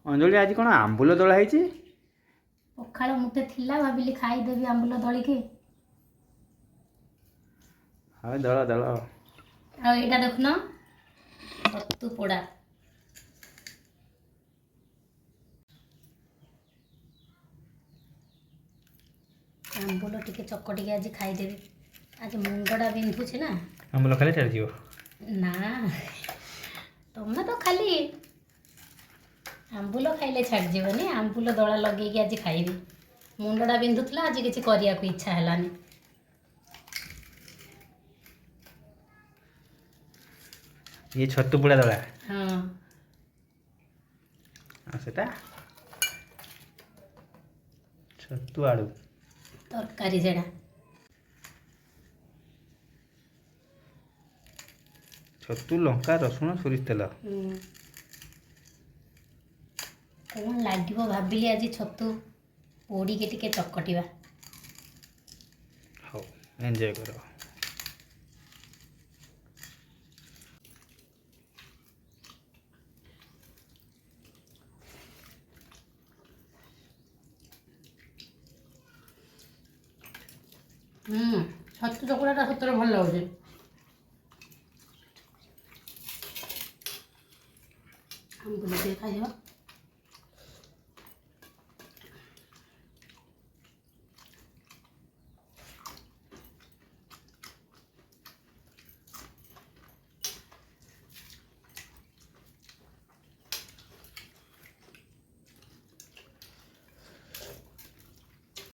ଅଞ୍ଜଳି, ଆଜି କ'ଣ ଆମ୍ବୁଲ ଦଳା ହେଇଛି? ପଖାଳ ମୁଠେ ଥିଲା, ଭାବିଲି ଖାଇଦେବି ଆମ୍ବୁଲ ଦଳିକି। ହଉ, ଦଳ ଦଳ। ଆଉ ଏଇଟା ଦେଖୁନ, ଛତୁ ପୋଡ଼ା। ଆମ୍ବୁଲ ଟିକେ ଚକଟିକି ଆଜି ଖାଇଦେବି। ଆଜି ମୁଣ୍ଡଟା ବିନ୍ଧୁଛି ନା। ଆମ୍ବୁଲ ଖାଇଲେ ଛାଡ଼ିଯିବ? ନା, ତମେ ତ ଖାଲି ଆମ୍ବୁଲ ଖାଇଲେ ଛାଡ଼ିଯିବନି। ଆମ୍ବୁଲ ଦଳା ଲଗେଇକି ଆଜି ଖାଇବି। ମୁଣ୍ଡଟା ବିନ୍ଧୁଥିଲା, ଆଜି କିଛି କରିବାକୁ ଇଚ୍ଛା ହେଲାନି। ଇଏ ଛତୁ ପୋଡ଼ା ଦଳା? ହଁ। ଆଉ ସେଟା ଛତୁ ଆଳୁ ତରକାରୀ ସେଟା। ଛତୁ, ଲଙ୍କା, ରସୁଣ, ସୋରିଷ ତେଲ। କ'ଣ ଲାଗିବ ଭାବିଲି, ଆଜି ଛତୁ ପୋଡ଼ିକି ଟିକେ ଚକଟିବା। ହଉ, ଏନ୍ଜୟ କର। ଛତୁ ଚକୁଡ଼ାଟା ସତରେ ଭଲ ଲାଗୁଛି। ଆମ୍ବୁଲ ଟିକେ ଖାଇଦେବା।